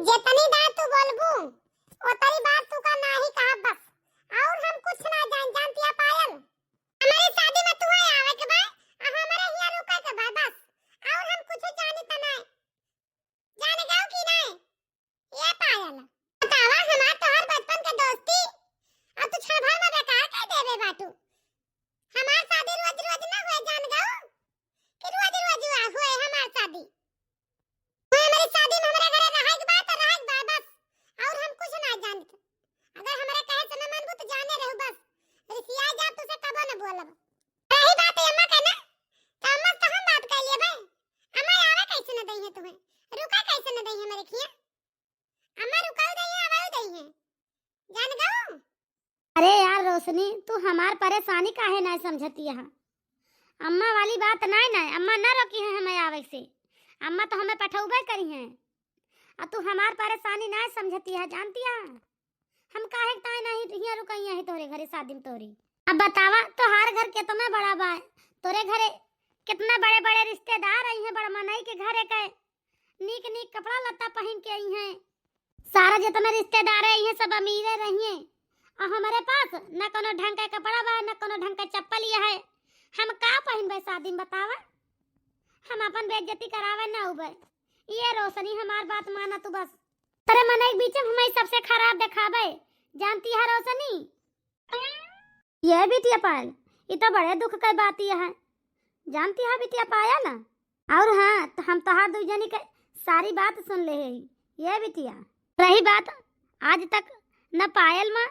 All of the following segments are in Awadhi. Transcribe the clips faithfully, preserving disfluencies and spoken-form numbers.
जितनी दार तू बोलबू, उतनी बार तू का नाही कहब बस। और हम कुछ ना जान, जानतिया पायल? हमरे शादी में तुहे आवे के बा, आ हमरे हियाँ रुके के बा बस। और हम कुछ जानी त नाय। जान गयो कि नाय? ए पायल, बतावा, हमार तोहार बचपन के दोस्ती, अब तू क्षण भर में बेकार कर देबे बाटू। हमार शादी रोज रोज ना होए, जान गयो, कि रोज रोज हुआ होए हमार शादी। तू हमारी शादी में हमरा घरे रहे के बा त रहे के बा बस, और हम कुछ ना जानत। अगर हमरा कहे से न मानबू त जाने रहू बस, रिसिया जा, तुसे कबो न बोलब। रही बात अम्मा के ना, त अम्मा से त हम बात कर लेबे। अम्मा आवे कैसे न दई है तुम्हें, रुका कैसे न दई है मेरे खिया। अम्मा रुकाऊ दई है, आवाऊ दई है, जान गऊ। अरे यार रोशनी, तू हमार परेशानी काहे नाय समझतिया है? अम्मा वाली बात नाय, नाय, अम्मा ना रोकी है हमें आवे से। अम्मा तो हमें पठौबे करी हैं। आ तू हमार परेशानी नाय समझतिया है, जानतिया? हम काहे के ताय नाही हियाँ रुकइया है तोरे घरे शादी में तोरी। अब बतावा, तोहार घर कितना बड़ा बा, तोरे घरे कितना बड़े बड़े रिश्तेदार आई हैं, बड़ मनई के घरे के। नीक नीक कपड़ा लत्ता पहिन के आई हैं। सारा जितना रिश्तेदार आई हैं, सब अमीरे रही हैं। और हमरे पास न कोनो ढंग का कपड़ा बा, न कोनो ढंग का चप्पल ये है। हम का पहिनबे शादी में, बतावा? हम अपन बेइज्जती करावे ना उबे। ये रोशनी, हमार बात माना तू बस। तोरे मनई के बीच में हमें सबसे खराब देखाबे, जानती है रोशनी? ये बिटिया पायल, ये तो बड़े दुख के बात ये है, जानती है बिटिया पायल? और हाँ, तो हम तोहार दू जनी के सारी बात सुन ले है। ये बिटिया, रही बात, आज तक न पायल माँ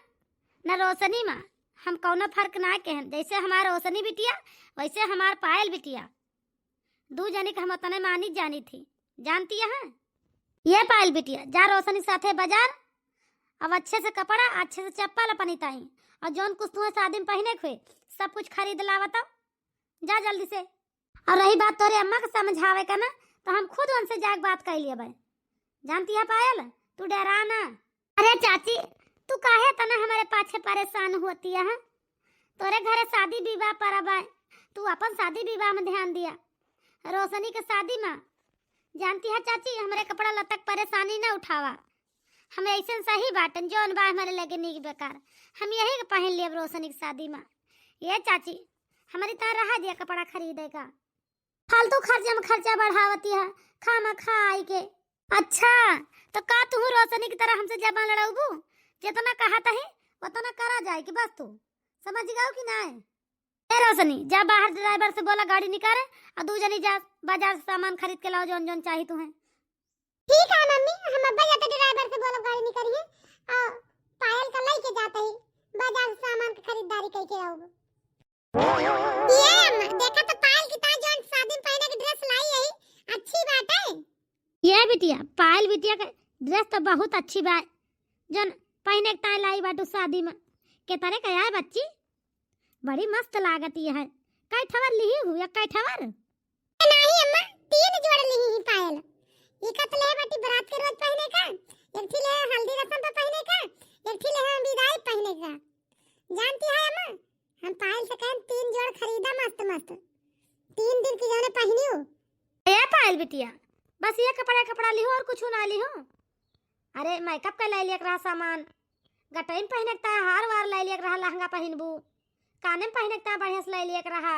न रोशनी माँ हम कौनो फर्क ना कहन, जैसे हमार रोशनी बिटिया वैसे हमार पायल बिटिया, दू जनी के हम उतने मानी जानी थी, जानती है? ये पायल बिटिया, जा रोशनी के साथे बाजार, अब अच्छे से कपड़ा, अच्छे से चप्पल अपनी ताई, और जौन कुछ तुम्हें शादी में पहिने के हुए, सब कुछ खरीद लावा तब। जा जल्दी से। और रही बात तोरे अम्मा के समझावे का ना, तो हम खुद उनसे जाके बात कर लेबे। जानती है पायल, तू डरा ना। अरे चाची, तू काहे तना हमारे पाछे परेशान होती है? तोरे घरे शादी विवाह परब है, तू अपन शादी विवाह में ध्यान दिया। रोशनी के शादी में, जानती है चाची, हमरे कपड़ा लत्ता के परेशानी ना उठावा। हम ऐसे सही बाटन, जौन बा हमारे लगे नीक बेकार, हम यही के पहन लेब रोशनी के शादी में। ये चाची, हमारी तरह रहा दिया कपड़ा खरीदे का। फालतू खर्चा में खर्चा बढ़ावती है, खामा खा आई के। अच्छा, तो का तू रोशनी की तरह हमसे जबान लड़ाऊबू? जितना कहा तही, उतना करा जाए कि बस तू समझ गऊ कि नाय? ए रोशनी, जा बाहर ड्राइवर से बोला गाड़ी निकाले, और दू जनी जा बाजार से सामान खरीद के लाओ, जौन जौन चाही तुम्हें। ठीक है मम्मी, हम अब्बा जाते ड्राइवर से बोलब गाड़ी निकालिए, और पायल का लेके जाते ही बाजार से सामान की खरीदारी करके आओगे। ये अम्मा, देखा तो पायल की ताई जौन शादी में पहने की ड्रेस लाई है, अच्छी बात है। ये बिटिया, पायल बिटिया का ड्रेस तो बहुत अच्छी बा, जौन पहने के ताई लाई बाटू शादी में। के तरह का यार बच्ची, बड़ी मस्त लागत ये है। कै ठवर लिही हूँ या कै ठवर? नाही अम्मा, तीन जोड़ लिही ही पायल। एक तो ले बाटी बरात के रोज पहने का, एक थी ले हल्दी रसम पे पहने का, एक थी ले हम विदाई पहने का। जानती है अम्मा, हम पायल से कहन तीन जोड़ खरीदा मस्त मस्त, तीन दिन की जौने पहनी हो। ए पायल बिटिया, बस ये कपड़ा कपड़ा लिहो और कुछ ना लिहो। अरे मेकअप का ले लिया रहा सामान, गटई में पहने का हार वार ले लिया रहा, लहंगा पहनबू, काने में पहने का बढ़िया से ले लिया रहा।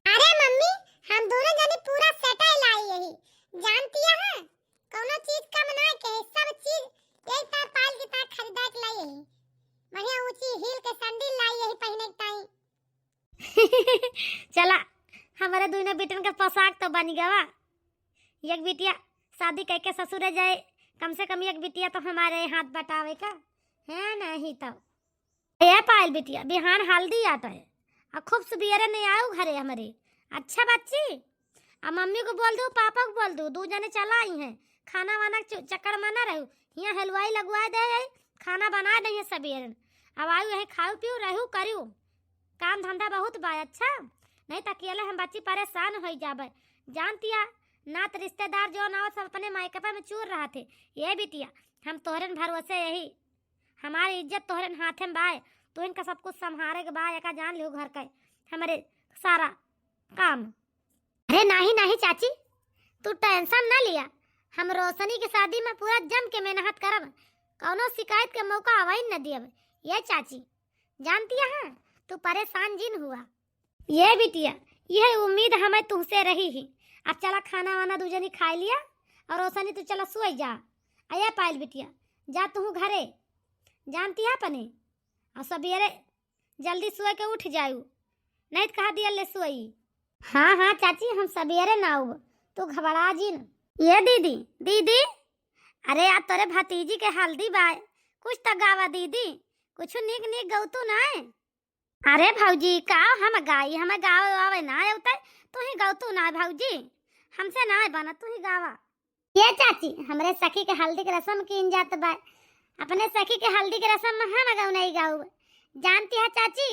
अरे मम्मी, हम दोनों जनी पूरा सेट लाई यही, जानती है, कौनो चीज कम ना के, सब चीज यही तार पायल की तार खरीदा के लाई यही। बढ़िया ऊंची हील के सैंडल लाई यही पहने के ताई। चला, हमारे दोनों बेटन का पोशाक तो बन गवा। एक बिटिया शादी करके ससुरे जाए, कम से कम एक बिटिया तो हमारे हाथ बटावे का है, नहीं तो। ए पायल बिटिया, बिहान हल्दी आटा है, आ खूब सुबियरे नहीं आऊ घरे हमरे। अच्छा बच्ची, आ मम्मी को बोल दू, पापा को बोल दू, दू जने चला आई हैं, खाना वाना के चु-, चक्कर में ना रहू, यहाँ हलवाई लगवा दे है, खाना बना दे है सबेरन। अब आऊ यही खाऊ पीऊ रहू करू, काम धंधा बहुत बा। अच्छा, नहीं तो अकेले हम बच्ची परेशान हो जाबे। जानतिया, नात रिश्तेदार जो ना सब अपने मायकपा में चूर रहा थे। ये बिटिया, हम तोहरन भरोसे यही, हमारी इज्जत तोहरन हाथे में बाय, तो इनका सब कुछ संभारे के बाय, एका जान लियो घर का हमारे सारा काम। अरे नाही नाही चाची, तू टेंशन ना लिया, हम रोशनी के शादी में पूरा जम के मेहनत करब, कौनो शिकायत के मौका आवे न दियब। ये चाची, जानती है, तू परेशान जिन हुआ। ये बिटिया, यह उम्मीद हमें तुहसे रही ही। अब चला, खाना वाना दू जनी खाई लिया और रोशनी तू चला सोई जा। अये पायल बिटिया, जा तू घरे, जानती है अपने, और सवेरे जल्दी सोए के उठ जायू, नहीं तो कहा दिया ले सोई। हाँ हाँ चाची, हम सवेरे ना आउब, तू घबरा जिन। ये दीदी, दीदी, अरे आज तोरे भतीजी के हल्दी बाय, कुछ तो गावा दीदी, कुछ नीक नीक गौतू नाय। अरे भौजी, का हम गाई, हमें गावे वावे ना आवते, तू ही गौतू ना भौजी, हमसे ना बना, तू ही गावा। ये चाची, हमरे सखी के हल्दी के रसम कीन जात बा, अपने सखी के हल्दी के रसम में हम गौनई गाउब, जानती है चाची,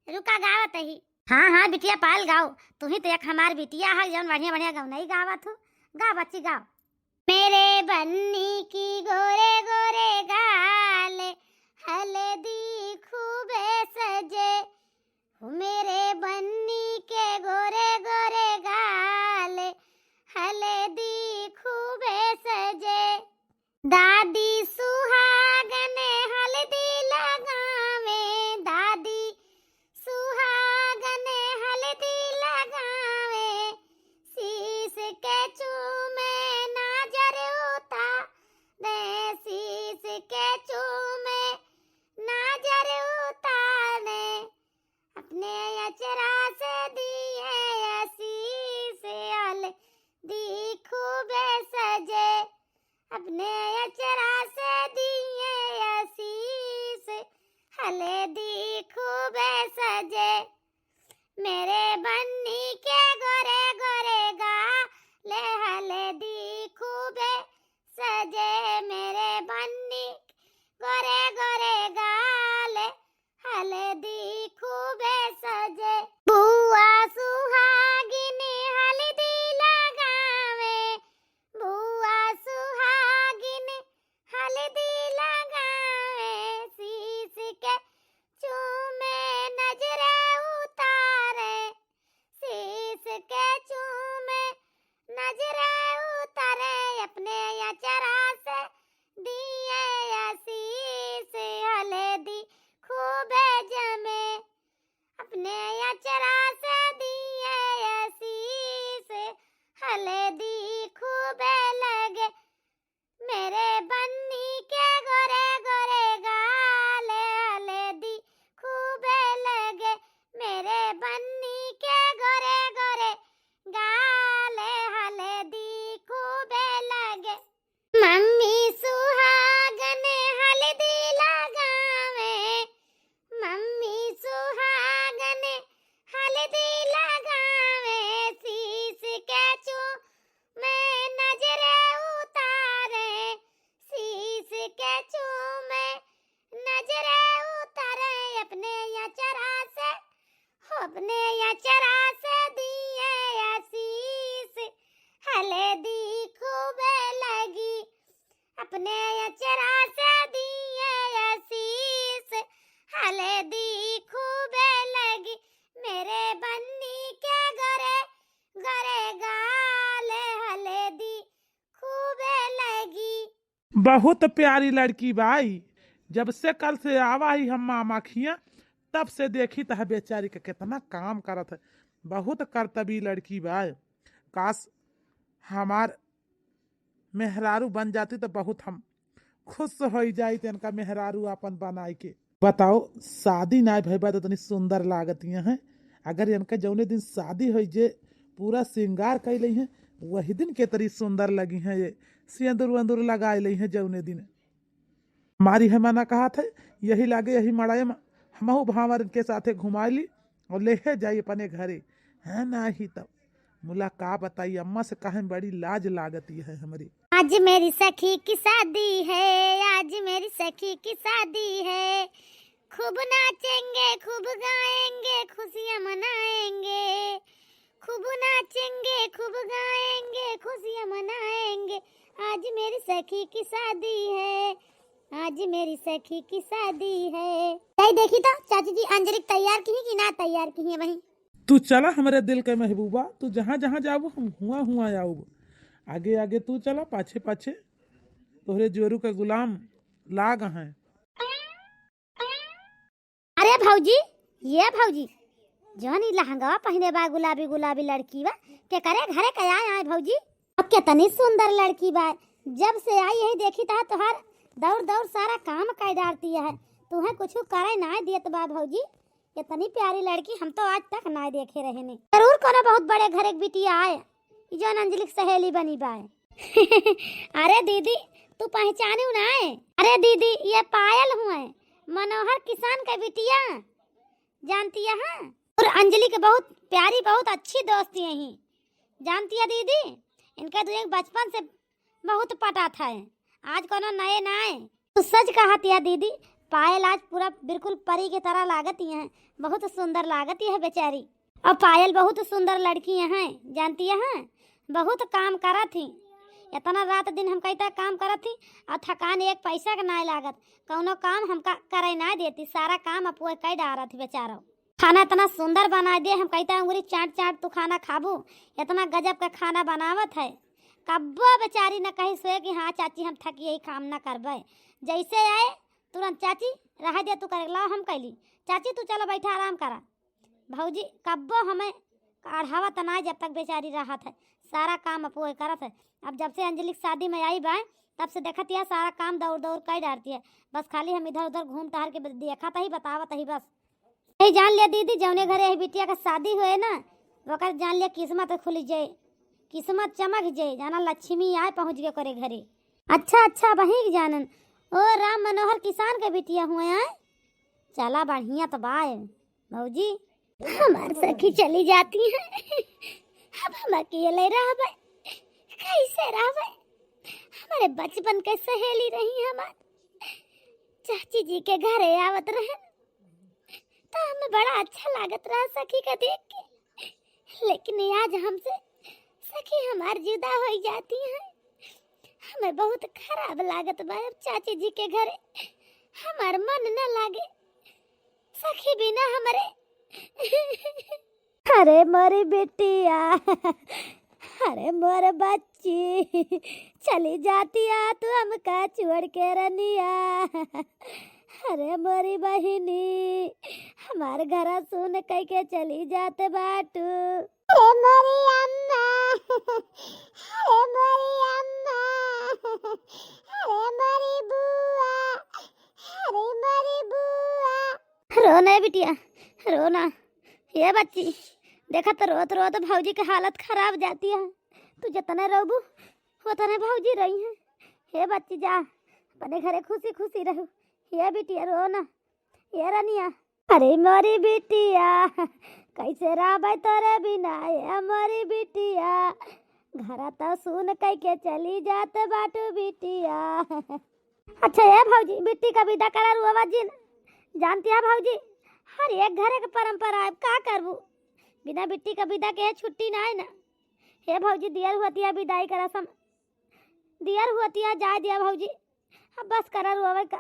रुका गावत ही। हाँ हाँ बिटिया पायल गाओ, तू ही तो एक हमार बिटिया है जौन बढ़िया बढ़िया गौनई गावत हो, गाओ बच्ची गाओ। मेरे बन्नी की गोरे गोरे गाल, हल्दी खूबे सजे। हो मेरे बन्नी के गोरे गोरे गाल, हल्दी खूबे सजे। दादी सुहागन हल्दी लगावे, दादी सुहागन हल्दी लगावे, शीश के चूमे नजर उतारे, शीश के चूमे नजर उतारे। अपने अचरा से दिए आशीष, हल्दी खूबे सजे। अपने अचरा से दिए आशीष, हल्दी खूबे सजे। मेरे बन्नी के गोरे गोरे गाल, हल्दी खूबे सजे। मेरे बन्नी के गोरे गोरे गाल, हल्दी खूबे सजे। बुआ सुहागिन हल्दी लगावे, बुआ सुहागिन हल्दी लगावे, शीश के चूमे नजरे उतारे, शीश के चूमे नजरे उतारे। अपने अचरा से दिए आशीष, हल्दी खूबे जमे। अपने अचरा से दिए आशीष, हल्दी खूबे लगे। मेरे बन्नी के गोरे गोरे गाल, हल्दी खूबे लगे। मेरे बन्नी के गोरे गोरे गाल, हल्दी खूबे लगे। मम्मी सुहागन हल्दी लगावे, मम्मी सुहागन हल्दी लगावे, शीश के चूमे नजरे उतारे, शीश के चूमे नजरे उतारे। अपने अचरा से, अपने अचरा से दिए आशीष, हल्दी खूबे लगी। अपने अचरा से दिए आशीष, हल्दी खूबे लगी। मेरे बन्नी के गोरे गोरे गाल, हल्दी खूबे लगी। बहुत प्यारी लड़की बाई। जब से कल से आवा ही हम मामा खिया, तब से देखी त है बेचारी के कितना काम करत है। बहुत करतबी लड़की बाई। काश हमार मेहरारू बन जाती तो बहुत हम खुश हो जाई, तो इनका मेहरारू अपन बनाए के। बताओ, शादी ना भई बा तो इतनी सुंदर लागती हैं। अगर इनका जौने दिन शादी होई, जे पूरा श्रृंगार कई लई हैं, वही दिन के तरी सुंदर लगी हैं। ये सेंदुर वेंदुर लगाए लई हैं जौने दिन। हमारी है मना कहा थे, यही लागे यही मड़ाई में हमहू भांवर इनके साथे घुमा ली और ले है जाई अपने घरे। है ना ही तब मुला का बताई, अम्मा से कहे में बड़ी लाज लागती है हमरी। आज मेरी सखी की शादी है, आज मेरी सखी की शादी है, खूब नाचेंगे, खूब गाएंगे, खुशियाँ मनाएंगे, खूब नाचेंगे, खूब गाएंगे, खुशियाँ मनाएंगे। आज मेरी सखी की शादी है, आज मेरी सखी की शादी है। तई देखी तो चाची जी अंजलि के तैयार किहीं कि ना तैयार किहीं वहीं। तू चला हमरे दिल के महबूबा, तू जहाँ जहाँ जाबू हम हुआँ हुआँ आउब। आगे आगे तू चला, पाछे पाछे तोहरे जोरू का गुलाम लाग हैं। अरे भौजी, ये भौजी, जौन ई लहंगवा पहिने बा गुलाबी गुलाबी लड़की बा, केकरे घरे के आए आए भौजी? अब कितनी सुंदर लड़की बा, जब से आई यही देखी तहा तोहार दौड़ दौड़ सारा काम कर डारती है, तुहें कुछ करे ना देत बा भौजी। इतनी प्यारी लड़की हम तो आज तक ना देखे रहे ने। जरूर कोनो बहुत बड़े घर एक बिटिया आए, ई जौन अंजलि की सहेली बनी बाय। अरे दीदी, तू पहचानी ना है? अरे दीदी, ये पायल हुए, मनोहर किसान का बिटिया, जानती है? और अंजलि के बहुत प्यारी, बहुत अच्छी दोस्त यही, जानती है दीदी? इनका दुए बचपन से बहुत पटा था, आज कोनो नए ना है। तू सच कहत या दीदी, पायल आज पूरा बिल्कुल परी की तरह लागत ही है, बहुत सुंदर लागत ही है बेचारी। और पायल बहुत सुंदर लड़की है, जानती है, बहुत काम करत ही, इतना रात दिन हम कहता काम करत ही और थकान एक पैसा के ना लागत, कौनो काम हमका करे ना देती, सारा काम अपुए कर डारत ही बेचारो। खाना इतना सुंदर बना दे, हम कहता उंगली चाट चाट तू खाना खाबू, इतना गजब का खाना बनावत है। कब्बो बेचारी न कही सोए कि हाँ चाची हम थकी यही काम न करबे। जैसे आए तुरंत चाची रह दे तू करे लाओ हम कैली, चाची तू चलो बैठा आराम करा। भौजी कब्बो हमें अढ़ावा तना जब तक बेचारी रहत है, सारा काम अपुए करत है। अब जब से अंजलि की शादी में आई बा तब से देखत या सारा काम दौड़ दौड़ कर डारती है, बस खाली हम इधर उधर घूम टहर के देखत ही बतावत ही बस। यही जान लिया दीदी, जौने घरे यही बिटिया का शादी होए ना, ओकर जान लिया किस्मत खुली जाए, किस्मत चमक जाए, जाना लक्ष्मी आए पहुँच गए करे घरे। अच्छा अच्छा, वही जानन। ओ राम मनोहर किसान के बिटिया हुए आए। चला बढ़िया तो बाय भौजी। हमार सखी चली जाती है, अब हम अकेले रहबे, कैसे रहबे? हमारे बचपन के सहेली रही हमार, चाची जी के घरे आवत रहन तो हमें बड़ा अच्छा लागत रहा सखी का देख के, लेकिन आज हमसे सखी हमार जुदा हो जाती है। हमें बहुत खराब लागत बा अब चाची जी के घरे हमार मन न लागे सखी बिना हमरे। अरे मोरी बिटिया, अरे मोर बच्ची, चली जातिया तू हमका छोड़ के रनिया। अरे मोरी बहिनी, हमार घरा सुन कई के चली जात बाटू। अरे मोरी अम्मा, अरे मोरी अम्मा, अरे मोरी बुआ, अरे मोरी बुआ। रो ना बिटिया, रो ना। ये बच्ची, देखा तो रोत रोत भौजी के हालत खराब जाती है। तू जितने रोबू उतने भौजी रही है। हे बच्ची जा, अपने घरे खुशी खुशी रहू। ये बिटिया रो ना, ये रनिया। अरे मोरी बिटिया, कैसे रहबै तोरे बिना, ए मोरी बिटिया, घरा तो सुन कई के चली जात बाटू बिटिया। अच्छा ए भौजी, बिट्टी का विदा करा रुआवा जिन। जानती है भौजी, हर एक घरे के परंपरा है, का करबू? बिना बिट्टी का विदा के छुट्टी ना है ना। हे भौजी, दियर हुअतिया विदाई करा सम, दियर हुअतिया जाए दिया भौजी, अब बस करा रुआवे का।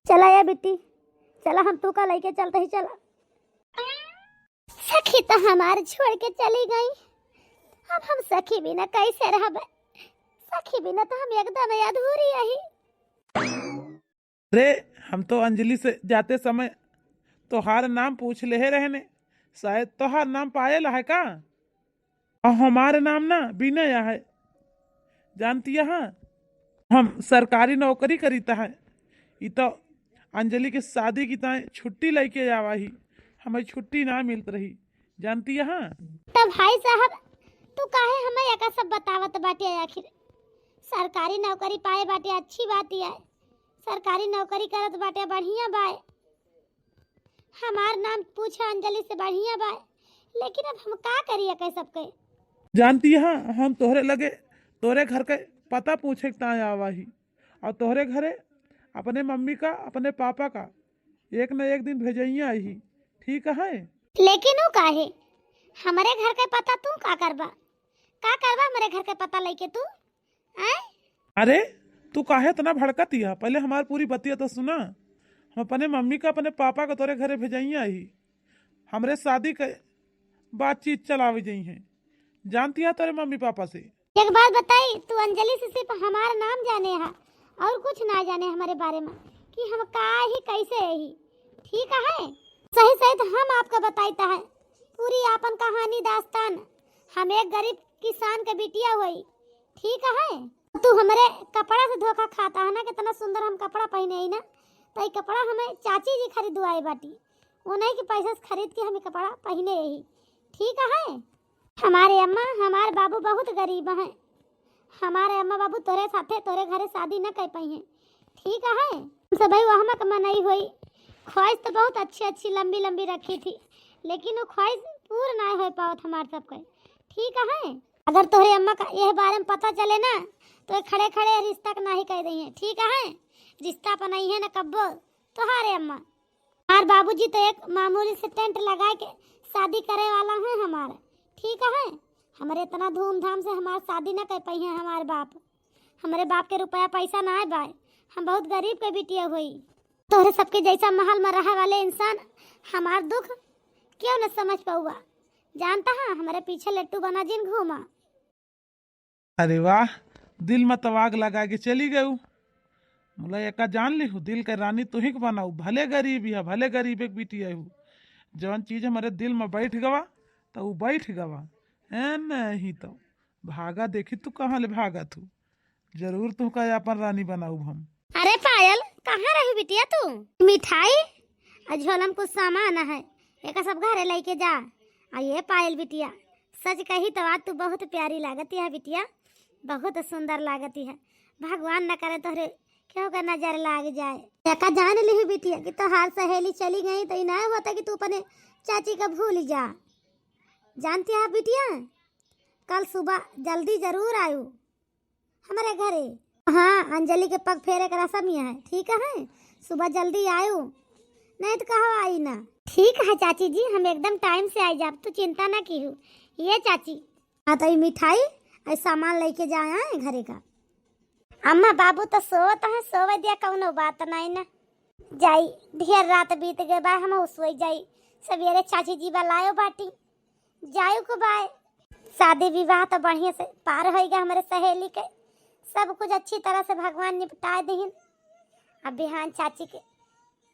चला ए बिट्टी, चला हम तू का लइके चलते ही चला। सखी तो हमार छोड़ के चली गई, अब हम सखी बिना कैसे रहबे? सखी बिना तो हम एकदम अधूरी अही। रे, हम तो अंजलि से जाते समय तोहार नाम पूछ लेहे रहने, शायद तोहार नाम पायल है का? और हमार नाम ना विनय है। जानती है, हम सरकारी नौकरी करीता है। ई तो अंजलि के शादी की ताई छुट्टी लइके आवा ही, हमें छुट्टी ना मिलत रही। जानती है? तो भाई साहब, तू काहे हमें एका सब बतावत बाटे आखिर? सरकारी नौकरी पाए बाटे, अच्छी बात है, सरकारी नौकरी करत बाटे, बढ़िया बाय। हमार नाम पूछा अंजलि से, बढ़िया बाय, लेकिन अब हम का करी एके सबके? जानती है, हम तोहरे लगे, तोहरे घर के पता पूछे के ताय आवा ही, और तोहरे घरे अपने मम्मी का, अपने पापा का एक न एक दिन भेजइया ही, ठीक है? लेकिन ऊ काहे? हमरे घर के पता तू का करबा? का करबा हमरे घर के पता लइके तू? हैं? अरे, तू काहे इतना भड़कत हिया? पहले हमार पूरी बतिया तो सुना। हम अपने मम्मी का, अपने पापा का तोरे घरे भेजइया ही। हमरे शादी के बातचीत चलावे जइहैं। जानती है तोरे मम्मी पापा से? एक बात बताई, तू अंजलि से सिर्फ हमार नाम जाने हा और कुछ ना जाने हमरे बारे मा कि हम का ही कैसे ही। ठीक है, सही सही तो हम आपका बताइत है पूरी आपन कहानी दास्तान। हम एक गरीब किसान के बिटिया होई। ठीक है, तू हमरे कपड़ा से धोखा खाता है ना, कितना सुंदर हम कपड़ा पहिने ही ना, तो ई कपड़ा हमें चाची जी खरीदवाए बाटी, उन्हीं के पैसा से खरीद के हम ई कपड़ा पहिने ही। ठीक है, हमारे अम्मा, हमार बाबू बहुत गरीब हैं। हमारे अम्मा बाबू तोरे साथे, तोरे घरे शादी न कर पाई हैं। ठीक है, हम सब वहमक मनई होई। ख्वाहिश तो बहुत अच्छी अच्छी लंबी लंबी रखी थी, लेकिन वो ख्वाहिश पूर्ण ना हो पावत हमार सबके। ठीक है, अगर तोहरे अम्मा का यह बारे में पता चले ना, तो ये खड़े खड़े रिश्ता के नाही कह दई है। ठीक है, रिश्ता अपनाई है ना कब्बो तोहारे अम्मा। हमार बाबूजी तो एक मामूली से टेंट लगा के शादी करे वाला है हमार। ठीक है, हमरे इतना धूमधाम से हमार शादी ना कर पाई है हमार बाप। हमरे बाप के रुपया पैसा ना आए बाय, हम बहुत गरीब के बिटिया होई। तोहरे सबके जैसा महल में रहे वाले इंसान हमार दुख क्यों न समझ पाउआ। जानता है, हमरे पीछे लट्टू बना जिन घूमा। अरे वाह, दिल में तो आग लगा के चली गयू। मुला एका जान लिहू, दिल के रानी तुही के बनाऊ, भले गरीब है, भले गरीब एक बिटिया हू। जौन चीज हमरे दिल में बैठ गवा, तो ऊ बैठ गवा। ए नहीं तो भागा, देखी तू कहाँ ले भागत हू। जरूर तुहका अपन रानी बनाऊ हम। अरे पायल, कहाँ रही बिटिया तू? मिठाई आ झोला में कुछ सामान है, एका सब घरे लेके जा। आ ये पायल बिटिया, सच कही तो आज तू बहुत प्यारी लागती है बिटिया, बहुत सुंदर लागती है। भगवान न करे तोहरे केहू का नजर लाग जाए। एका जान लिही बिटिया कि तोहार सहेली चली गई तो ई ना होता कि तू अपने चाची का भूल जा। जानती है बिटिया, कल सुबह जल्दी जरूर आयू हमरे घरे। हाँ, अंजलि के पग फेरे के रसम ही है, ठीक है, सुबह जल्दी आयू, नहीं तो कहो आई ना। ठीक है चाची जी, हम एकदम टाइम से आई जाब, तू चिंता ना कीहू। ये चाची, हाँ तो ई मिठाई और सामान लेके जाए हैं घरे का। अम्मा बाबू तो सोवत हैं, सोवे दिया, कौनो बात नहीं ना। जाई, ढेर रात बीत गए बा, हम सोई जाई। सवेरे चाची जी बलायो बाटी, जायु को बाय। शादी विवाह तो बढ़िया से पार होइगा हमरे सहेली के, सब कुछ अच्छी तरह से भगवान निपटाए दिहिन। अब बिहान चाची के,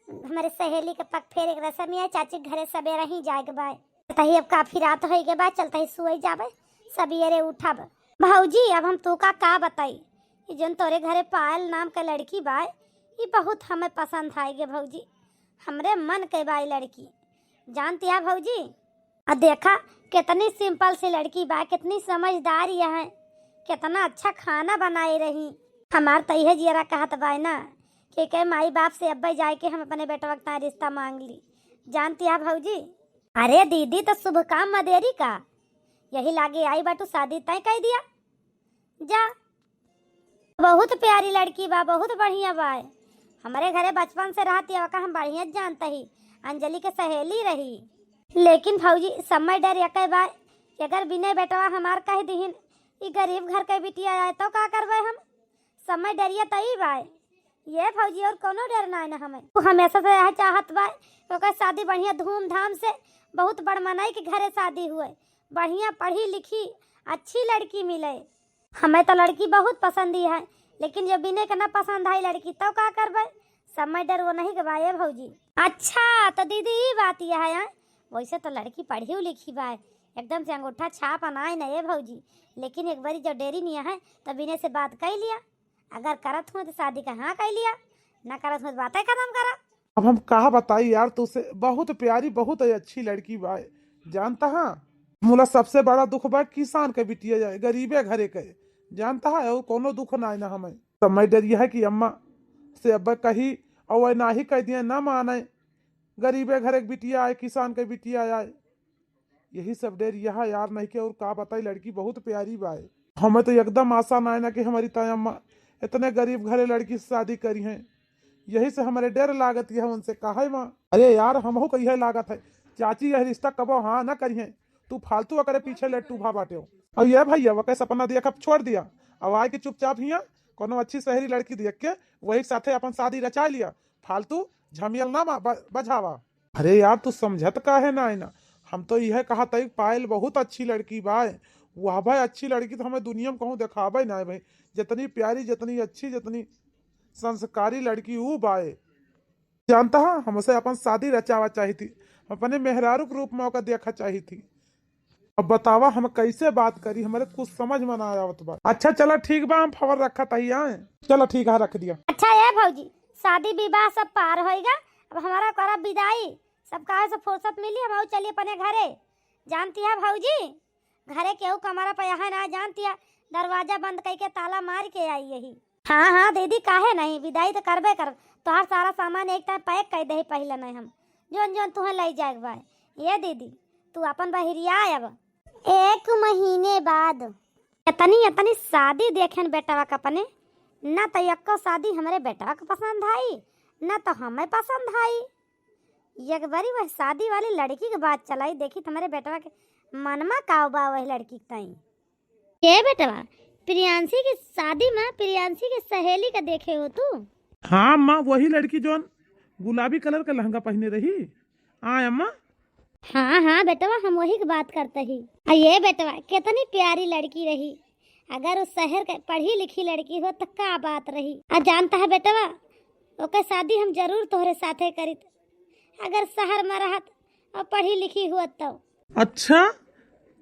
हमरे सहेली के पग फेरे के रसम है, चाची के घरे सवेरे ही जाए के बाय। चलतही अब काफी रात होइगे बाय, चलतही सोई जाबे, सवेरे उठब। भौजी, अब हम तोका का बताई, ई जौन तोरे घरे पायल नाम के लड़की बाय, ई बहुत हमें पसंद आइगे भौजी, हमरे मन के बाय लड़की। जानती है भौजी, आ देखा, कितनी सिंपल सी लड़की बा, कितनी समझदार है, कितना अच्छा खाना बनाए रही। हमार तो इहे जियरा कहत बा ना कि के माई बाप से अब्बे जाए के हम अपने बेटवा के ताईं रिश्ता मांग ली। जानती है भौजी? अरे दीदी, तो शुभ काम में देरी का, यही लागे आई बाटू, शादी तय कई दिया। जा, बहुत प्यारी लड़की बा, बहुत बढ़िया बा। हमरे घरे बचपन से रहती है, ओका हम बढ़िया जानते ही, अंजलि के सहेली रही। लेकिन भौजी, समय डर यके बा कि अगर बिने बेटवा हमार कह दिहिन, "ई गरीब घर के बिटिया आए," तो का करबे हम? समय डरिया तई बा। ये भौजी, और कोनो डर ना है ना हमें। तू हमेशा से यह चाहत बा कि ओकर शादी बढ़िया धूमधाम से, बहुत बड़ मनई के घरे शादी हुए, बढ़िया पढ़ी लिखी, अच्छी लड़की मिले। हमें तो लड़की बहुत पसंद ही है, लेकिन जो बिने के ना पसंद आई लड़की, तो का करबे? समय डर वो नहीं के बा, ए भौजी। अच्छा, तो दीदी, ई बात यह है, हैं? वैसे तो लड़की पढ़ी लिखी बा, एकदम से अंगूठा छाप अनाए न, ए भौजी, लेकिन एक बारी जब डेरी नहीं है, तो बिने से बात कर लिया, अगर करत हुए तो शादी का हाँ कर लिया, ना करत हुए तो बातें खत्म करा। अब हम कहा बताई यार तुझसे, बहुत प्यारी, बहुत अच्छी लड़की बा, जानता है? मुला सबसे बड़ा दुख बा किसान के बिटिया जाए, गरीबे घरे के, जानता है? और कोनो दुख ना है ना हमें। समय डर यह है कि अम्मा से अब कही और वह ना ही कह दिए, ना माने, गरीबे घरे के बिटिया आए, किसान के बिटिया आए, यही सब डर यह यार नहीं के। और का बताई, लड़की बहुत प्यारी बाए। हमें तो एकदम आशा ना है ना कि हमारी ताई अम्मा इतने गरीब घरे लड़की से शादी करी हैं, यही से हमारे डर लागत यह उनसे कहे माँ। अरे यार, हमहू को यह लागत है, चाची यह रिश्ता कबो हाँ ना करी हैं। तू फालतू ओकरे पीछे लट्टू भा बाटे हो। और ये भैया, वके सपना देख अब छोड़ दिया, अब आए के चुपचाप हिया कोनो अच्छी शहरी लड़की देख के वही साथे अपन शादी रचा लिया, फालतू झमेल ना मा-, ब-, बझावा। अरे यार, तू समझत काहे ना है ना? हम तो यह कहा तई, पायल बहुत अच्छी लड़की बाय, वाह भाई, अच्छी लड़की तो हमें दुनिया में कहूँ देखावे ना है भाई। जितनी प्यारी, जितनी अच्छी, जितनी संस्कारी लड़की ऊ बाए। जानता है, हमसे अपन शादी रचावा चाही थी, अपने मेहरारू के रूप में ओका देखा चाही थी। अब बतावा, हम कैसे बात करी, हमरे कुछ समझ में ना आवत बा। अच्छा चला ठीक बा, हम खबर रखत ही आए। चला ठीक है, रख दिया। अच्छा ए भौजी, शादी विवाह सब पार होइगा, अब हमारा करब विदाई, सब काहे से फुर्सत मिली, हम चली अपने घरे। जानती है भौजी, घरे केहू कमरा पे यहाँ ना जानती है, दरवाजा बंद कइके ताला मार के आई यही। हाँ हाँ दीदी, काहे नहीं, विदाई तो करबे करब। तोहार सारा सामान एक टाइम पैक कर दे पहले नहीं हम, जोन जोन तुहे ले जाए के बा। ये दीदी, तू अपन बहिरिया अब। एक महीने बाद। इतनी इतनी शादी देखेन बेटवा के अपने, ना तो एको शादी हमरे बेटवा के पसंद आई, ना तो हमें पसंद आई। एक बारी वह शादी वाली लड़की के बात चलाई, देखी तुम्हारे बेटवा के मनमा का बा वह लड़की के ताई। ए बेटवा, प्रियांशी की शादी में प्रियांशी के सहेली का देखे हो तू? हाँ माँ, वही लड़की जोन गुलाबी कलर का लहंगा पहने रही। आय अम्मा। हाँ हाँ बेटवा, हम वही की बात करते ही। आ ये बेटवा, कितनी प्यारी लड़की रही। अगर उस शहर के पढ़ी लिखी लड़की हो तो का बात रही। आ जानता है बेटवा, ओकर शादी हम जरूर तोहरे साथे करित, अगर शहर में रहत और पढ़ी लिखी हुआ तो। अच्छा,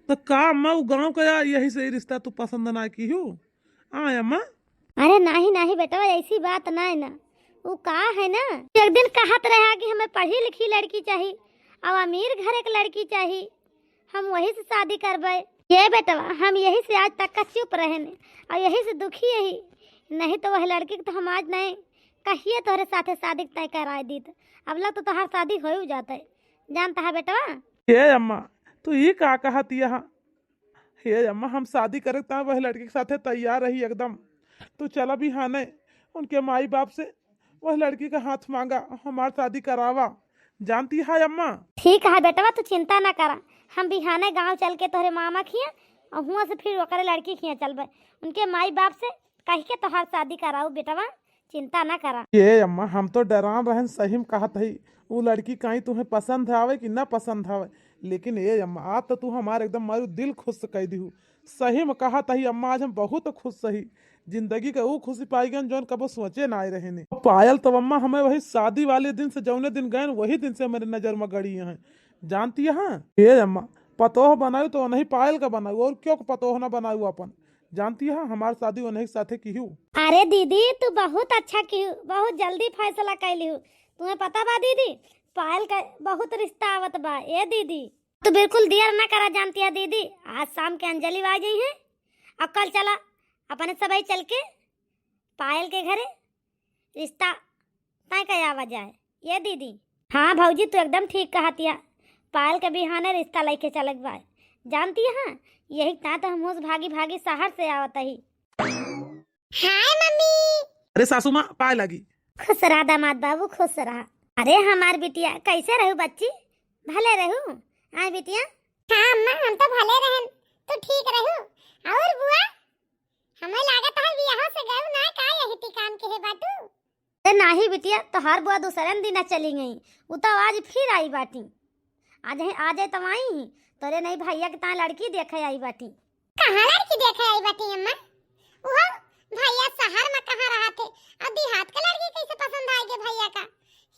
तो का अम्मा उ गाँव का या यही से ही रिश्ता तू पसंद ना की हो? आय अम्मा। अरे नाही नाही बेटवा, ऐसी बात ना है ना। वो का है ना, एक दिन कहत रहा कि हमें पढ़ी लिखी लड़की चाही और अमीर घर एक लड़की चाही, हम वही से शादी करबे। ये बेटवा, हम यही से आज तक का चुप रहे ने और यही से दुखी यही, नहीं तो वह लड़की के तो हम आज नहीं कहिए तोहरे साथे शादी तय कराए दीत। अब लग तो तोहार शादी हो ही जाता है, जानता है बेटवा। ए अम्मा, तू ई का कहत यह? हे अम्मा, हम शादी करे ता वह लड़की के साथे तैयार रही एकदम। तू चला बिहाने उनके माई बाप से वह लड़की का हाथ मांगा, हमार शादी करावा। जानती है अम्मा? ठीक है बेटवा, तू चिंता ना करा, हम बिहाने गांव चल के तोहरे मामा खिया और हुआ से फिर ओकरे लड़की खिया चलबे। उनके माई बाप से कह के तोहार शादी कराऊ बेटवा, चिंता ना करा। ए अम्मा, हम तो डरान रहन, सही में कहत हई। उ लड़की काई तुहे पसंद आवे कि ना पसंद आवे, लेकिन ए अम्मा, आज तो तू हमार एकदम मारू दिल खुश कर दिहू। सही में कहत हई अम्मा, आज हम बहुत खुश हई। जिंदगी का ऊ खुशी पाई गन जौन कबो सोचे ना आए रहने। पायल तो अम्मा हमें वही शादी वाले दिन से, जौने दिन गए वही दिन से हमारे नजर में गड़ी है। जानती है ए अम्मा, पतोह बनाऊ तो नहीं पायल का बनाऊ, और क्यों पतोह ना बनाऊ अपन। जानती है, हमार शादी उन्हीं के साथे की हूँ। अरे दीदी, तू बहुत अच्छा की हूँ, बहुत जल्दी फैसला कैली हूँ। तुम्हें पता बा दीदी, पायल का बहुत रिश्ता आवत बा। ए दीदी, तू बिल्कुल देर ना करा। जानती है दीदी, आज शाम के अंजलि आ जाई है और कल चला अपने सबई चल के पायल के घरे रिश्ता तय कयावा जाए। ए दीदी। हाँ भौजी, तू एकदम ठीक कहतिया। पायल के बिहाने रिश्ता लइके चलक बा। जानती है, यही ता तो हम हुस भागी भागी शहर से आवत ही। हाय मम्मी। अरे सासू माँ, पाए लागी। खुश रहा दामाद बाबू, खुश रहा। अरे हमार बिटिया, कैसे रहू बच्ची? भले रहू? आय बिटिया। हाँ अम्मा, हम तो भले रहन, तू ठीक रहू। और बुआ, हमें लागत है बियाह से गऊ ना का, यही टिकान के है बाटू। ए नाही बिटिया, तोहार बुआ दूसरे दिना चली गई, उ तो आज फिर आई बाटी। आज है, आज है तो आई ही, तोरे नहीं भैया के ताए लड़की देखे आई बाटी। कहाँ लड़की देखे आई बाटी अम्मा? उहो भैया शहर में कहाँ रहा थे, और देहात के लड़की कैसे पसंद आएगी भैया का?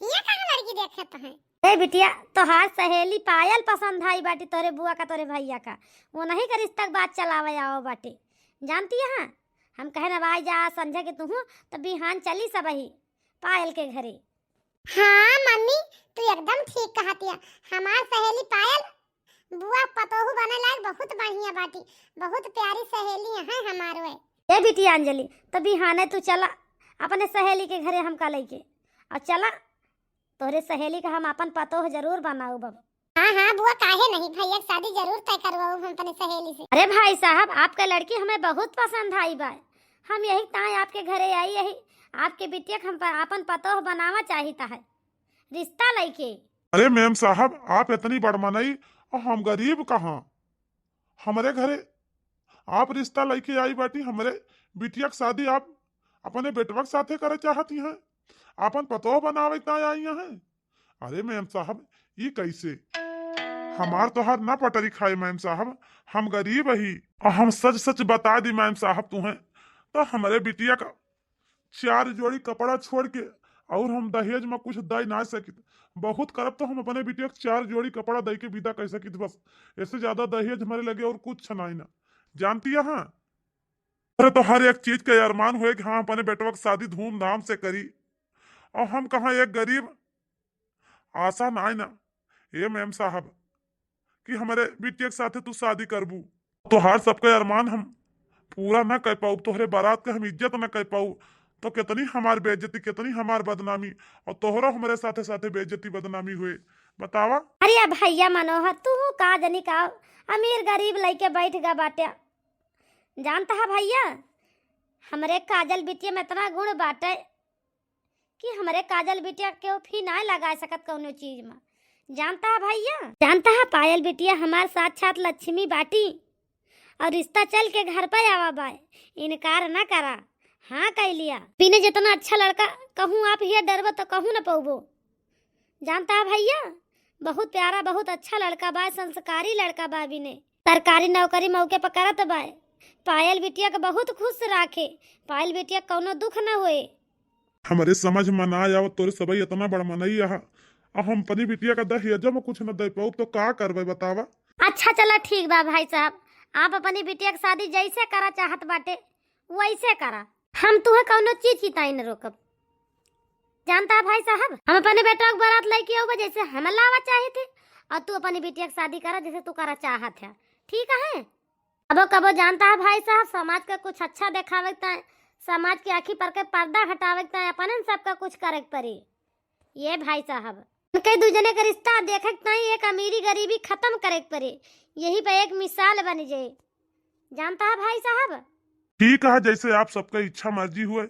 हिया कहाँ लड़की देखे तो है? ए बिटिया, तोहार सहेली पायल पसंद आई बाटी तोरे बुआ का, तोरे भैया का, वो नहीं का रिश्ता के बात चलावे आओ बाटी। जानती है, हम कहे ना भाई जा संझा के तुहू तो बिहान चली सबही पायल के घरे। हाँ मम्मी, तू एकदम ठीक कहतिया। हमार सहेली पायल बुआ पतोहू बने लायक बहुत बढ़िया बाटी, बहुत प्यारी सहेली है हमारो। ए बिटिया अंजलि, तो बिहाने तू चला अपने सहेली के घरे हमका लइके, और चला तोहरे सहेली का हम अपन पतोह जरूर बनाऊ बब। हाँ हाँ बुआ, काहे नहीं, भैया के शादी जरूर तय करवाऊ हम अपने सहेली से। अरे भाई साहब, आपका लड़की हमें बहुत पसंद आई बा, हम यही ताए आपके घरे आई, यही आपके बिटिया के हम प-, अपन पतोह बनावा चाहिता है रिश्ता लइके। अरे मेम साहब, आप इतनी बड़ मनई और हम गरीब कहाँ? हमरे घरे आप रिश्ता लइके आई बाटी, हमरे बिटिया के शादी आप अपने बेटवा के साथे करे चाहती हैं, आपन पतोह बनावे ताए आई हैं। अरे मेम साहब, ई कैसे? हमार तोहार ना पटरी खाए मैम साहब, हम गरीब ही। और हम सच सच बता दी मैम साहब तुहें, तो हमरे बिटिया का चार जोड़ी कपड़ा छोड़ के और हम दहेज में कुछ दे ना सकित। बहुत करब तो हम अपने बिटिया के चार जोड़ी कपड़ा दे के विदा कर सकित बस। ऐसे ज्यादा दहेज हमारे लगे और कुछ नहीं ना। जानती है, हाँ? अरे तो हर एक चीज के अरमान होए कि हाँ, अपने बेटवा के शादी धूमधाम से करी। और हम कहाँ एक गरीब आशा नाय ना, ए मैम साहब, कि हमरे बिटिया के साथे तू शादी करबू। तोहार सबके अरमान हम पूरा ना कर पाऊ, तोहरे बारात के हम इज्जत ना कर पाऊ, तो कितनी हमार बेइज्जती, कितनी हमार बदनामी, और तोहरो हमरे साथे साथे बेइज्जती बदनामी हुए। बतावा। अरे भैया मनोहर, तू का जनी का अमीर गरीब लइके बैठ गा बाटे। जानता है भैया, हमरे काजल बिटिया में इतना गुण बाटे कि हमरे काजल बिटिया केहू फी नाय लगा सकत कौनो चीज में। जानता है भैया, जानता है पायल बिटिया हमार साक्षात लक्ष्मी बाटी, और रिश्ता चल के घर पे आवा बाय, इनकार ना करा, हाँ कह लिया। बिने जितना अच्छा लड़का कहूँ आप हिया डरबो तो कहूँ न पौबो। जानता है भैया, बहुत प्यारा, बहुत अच्छा लड़का बा, संस्कारी लड़का बा। बिने सरकारी नौकरी मौके पर करत बा। पायल बिटिया के बहुत खुश राखे, पायल बिटिया कौनो दुख न होए। हमरे समझ में ना आवत, तोरे सबई इतना बड़ मनई आहा, अब हम अपनी बिटिया का दहेज में कुछ न दे पाउब तो का करबे बतावा? अच्छा चला ठीक बा भाई साहब, आप अपनी बिटिया के शादी जैसे करा चाहत बाटे वैसे करा, हम तुहे कौनो चीज की ताई न रोकब। जानता है भाई साहब, हम अपने बेटा के बारात लेके आउबे जैसे हम लावा चाहे थे, और तू अपनी बिटिया के शादी करा जैसे तू करा चाहत है, ठीक है? कबो कबो जानता है भाई साहब, समाज का कुछ अच्छा देखावे के ताई, समाज की आँखी पर के पर्दा हटावे के ताई, अपनन सबका कुछ करे के पड़ी। ये भाई साहब, उनके दू जने के रिश्ता देखे के ताई एक अमीरी गरीबी खत्म करे के पड़ी, यही पे एक मिसाल बन जाए। जानता है भाई साहब? ठीक है, जैसे आप सबका इच्छा मर्जी हुए,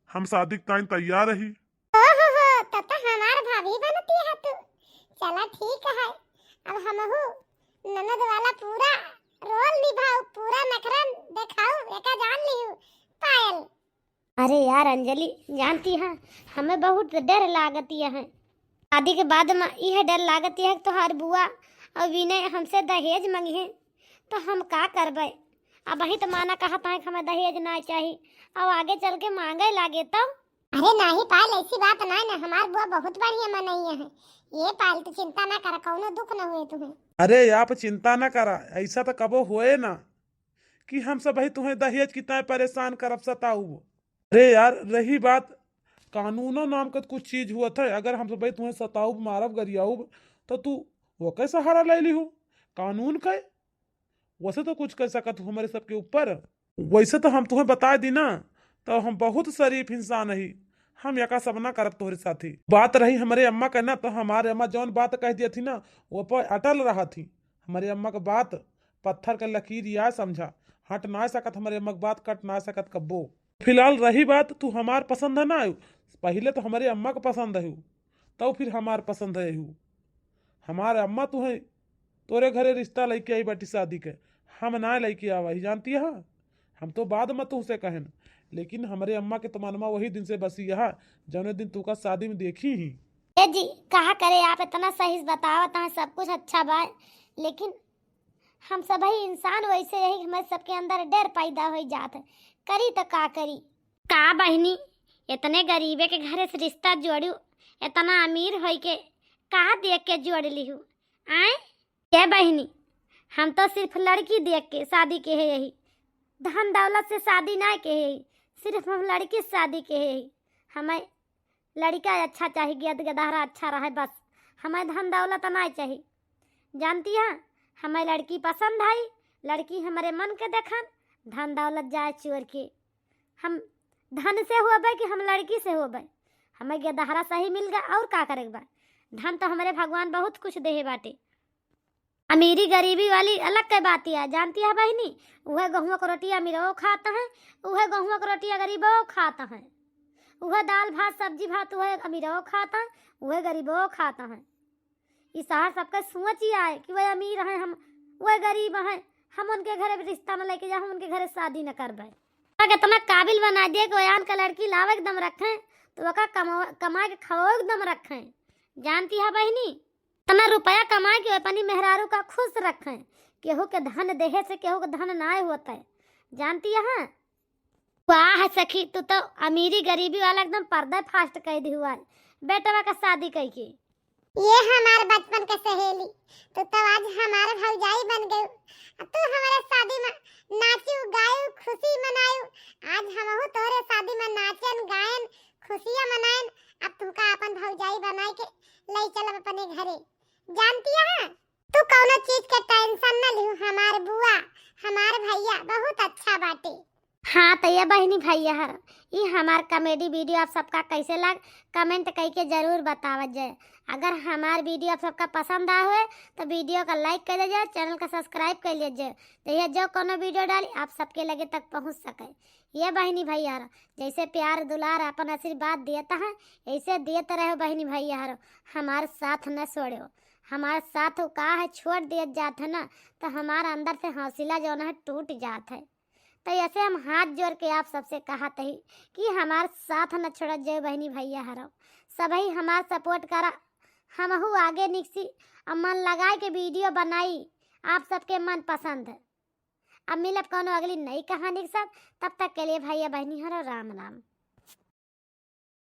हम शादी के ताई तैयार रही। ओहो हो, तो, तो हमार भाभी बनती है तू। चला ठीक है, अब हमहू ननद वाला पूरा रोल निभाऊ, पूरा नखरा देखाऊ, एका जान लिहू पायल। अरे यार अंजलि, जानती है, हमें बहुत डर लागती है। शादी के बाद में यह डर लागती है कि तोहार बुआ और विनय हमसे दहेज मंगिहे, तो हम का करबे? अबही तो माना कहत है कि हमें दहेज ना चाही, और आगे चल के मांगे लागे तो? अरे नाही पायल, ऐसी बात ना ना, हमार बुआ बहुत बढ़िया मनई है। ये पायल, तू चिंता ना कर, कौनो दुख न हुए तुम्हें। अरे आप चिंता ना करा, ऐसा तो कबो होए ना कि हम सब ही तुम्हें दहेज की ताई परेशान करब, सताउब। अरे यार, रही बात कानूनो नाम का कुछ चीज हुआ था, अगर हम सब ही तुम्हें सताउब, मारब, गरियाउब, तो तू वो कैसा सहारा ले ली हो कानून का? वैसे तो कुछ कर सकत हो हमारे सबके ऊपर। वैसे तो हम तुम्हें बता दी ना, तो हम बहुत शरीफ इंसान ही, हम यका सब ना करब तोहरे साथी। बात रही हमारे अम्मा का ना, तो हमारे अम्मा जौन बात कह दिया थी ना, वो पर अटल रहा थी। हमारे अम्मा का बात पत्थर का लकीर या समझा, हट ना सकत हमारे अम्मा का बात, कट ना सकत कब्बो। फिलहाल रही बात, तू हमार पसंद है ना आयु, पहले तो हमारे अम्मा का पसंद है, तो फिर हमार पसंद है यू। हमार अम्मा तू है, तोरे घरे रिश्ता लेके आई बाटी शादी के, हम ना लेके आवा ही, जानती है? हम तो बाद में तुमसे कहन, लेकिन हमारे अम्मा के तमन्ना वही दिन से बसी है, जौने दिन तू का शादी में देखी ही। ए जी, कहा करे आप इतना सही से बतावत हैं, सब कुछ अच्छा बा, लेकिन हम सबही इंसान वैसे यही, हमारे सबके अंदर डर पैदा हो जात है, करी तो का करी? का बहिनी, इतने गरीबे के घरे से रिश्ता जोड़ू, इतना अमीर होई के का देख के जोड़ लिहू? आए, ए बहिनी, हम तो सिर्फ लड़की देख के शादी के है यही, धन दौलत से शादी ना के है, सिर्फ हम लड़की से शादी के है यही। हमें लड़का अच्छा चाही, गेद गदहरा अच्छा रहे बस, हमें धन दौलत ना चाही। जानती है, हमें लड़की पसंद आई, लड़की हमारे मन के देखन, धन दौलत जाए चोर के। हम धन से होबे कि हम लड़की से होबे? हमें गदहरा सही मिल गया, और का करे के बा? धन तो हमारे भगवान बहुत कुछ देहे बाटे। अमीरी गरीबी वाली अलग के बात है, जानती है बहिनी? उहे गहुआ के रोटी अमीरो खात हैं, उहे गहुआ के रोटी गरीबो खात हैं, उहे दाल भात सब्जी भात उहे अमीरो खात हैं, उहे गरीबो खात हैं। ई शहर सबके सोच ही आए कि वह अमीर हैं, हम वह गरीब हैं, हम उनके घरे रिश्ता न लेके जाए, हम उनके घरे शादी न करबे। अगर इतना काबिल बना दिए कि वयान का लड़की लावे एकदम रखें, तो वका कमा-, कमाए के खाओ एकदम रखें। जानती है बहिनी, अपना रुपया कमाए के अपनी मेहरारू का खुश रखें। केहू के धन देहे से केहू के धन नाय होता है, जानती है। वाह सखी, तू तो अमीरी गरीबी वाला एकदम पर्दा फास्ट कह दी हुआ। बेटवा का शादी कह के ये हमार बचपन के सहेली, तू तो आज हमार भौजाई बन गयू। अब तू हमारे शादी में नाचू, गायू, खुशी मनायू। आज हमहू तोरे शादी में नाचन, गायन, खुशियाँ मनायन। अब तुमका अपन भौजाई बनाए के ले चलब अपने घरे। जानती है, तू कौनो चीज के टेंशन न लिहू। हमार बुआ, हमार भैया बहुत अच्छा बाटे। हाँ, तो ये बहिनी भैया हर, ई हमार कॉमेडी वीडियो आप सबका कैसे लाग, कमेंट करके जरूर बतावत जाए। अगर हमार वीडियो आप सबका पसंद आए हुए तो वीडियो का लाइक कर दीजिए, चैनल का सब्सक्राइब कर लीजिए। तो ये जो कोनो वीडियो डाली आप सबके लगे तक पहुँच सके। ये बहिनी भैया हर, जैसे प्यार दुलार अपन आशीर्वाद देता है, ऐसे देते रहो बहिनी भैया हर, हमार साथ न छोड़ो। हमार साथ का है छोड़ दिया जात है ना, तो हमार अंदर से हौसला जौन है टूट जात है। तो ऐसे हम हाथ जोड़ के आप सबसे कहत ही कि हमार साथ न छोड़त जाए बहिनी भैया हरो, सबही हमार सपोर्ट करा, हमहू आगे निकसी और मन लगाए के वीडियो बनाई आप सबके मन पसंद है। अब मिलब कौनो अगली नई कहानी के साथ, तब तक के लिए भैया बहिनी हरो राम राम।